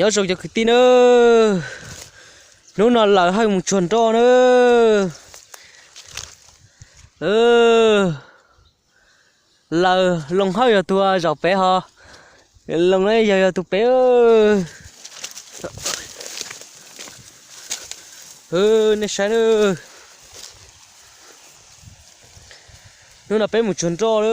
Nyob zoo cov kwv tij na, hnub no Laws Hawj mus tsuag nroj na. Laws, Loos Hawj yog tus zaum pem ho, Loos no yog yog tus pem. Nej saib na, hnub no peb mus tsuag nroj na.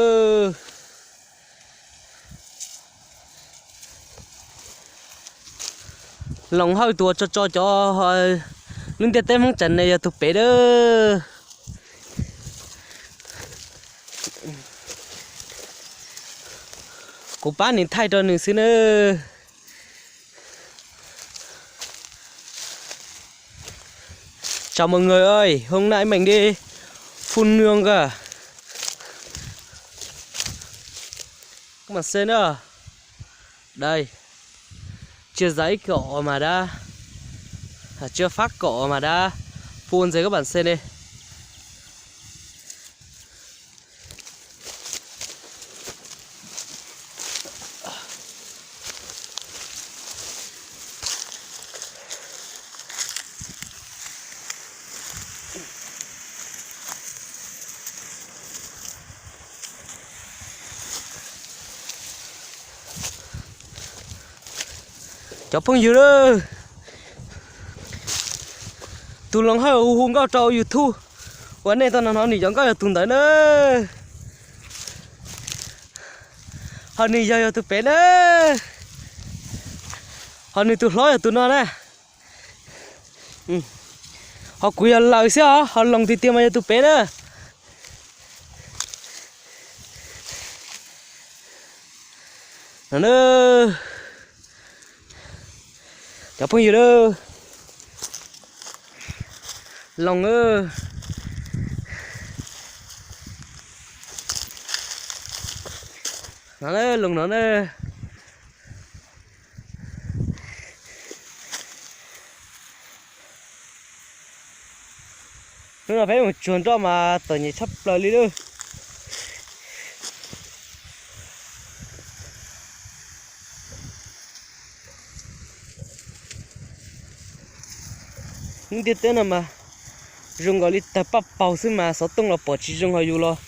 Loos Hawj tus uas tso tso cov lub ntiaj teb Hmoob tsav ne yog tus pem na. Kuv pab nws thaij rau nws xwb na. Chào mọi người ơi, hôm nay mình đi phun nương kìa. Các bạn xem đó. Đây. Chưa giấy cỏ mà đã, à, chưa phát cỏ mà đã phun rồi các bạn xem đi. Cov phooj ywg, tus Loos Hawj hu hu nkauj rau YouTube uas nej tau hnov nws cov nkauj yog tus ntawd na. Ho nws yog yog tus pem na. Ho nws tus hlob yog tus no na. Ho kuv yog Laws xwb os, ho Loos tiag tiag mas yog tus pem na. Cov phooj ywg, Loos, Loos no na. Hnub no peb mus tsuag nroj mas txom nyem tshaj plaws li lawm. Lub ntiaj teb no mas zoo nkaus li tawg paj paug xwb mas xov tooj los pom tsis zoo, ho yus los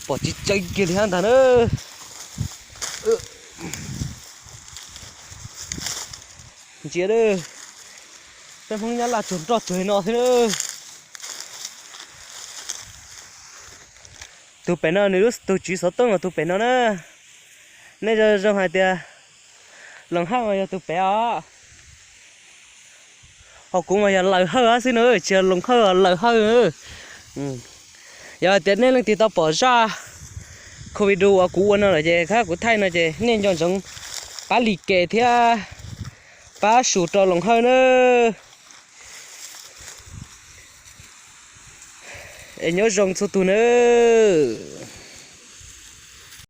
pom tsis tseeb kiag li hab ntag na. Ntsia, peb Hmoob Nyab Laj tsuag nroj tsuag no xwb na. Tus pem no nws lub tus tswv xov tooj los tus pem no na. Nej zoo zoo hais tias Loos Hawj mas yog tus pem os. Ho kuv mas yog Laws Hawj xwb na, tsis yog Loos Hawj, Laws Hawj. Yog hais tias nej leej twg tau pom zaj video uas kuv ua no lawm ces kuv thaij no ces nej nco ntsoov pab like thiab pab sub rau Loos Hawj na. Es nyob zoo txhua tus nawb.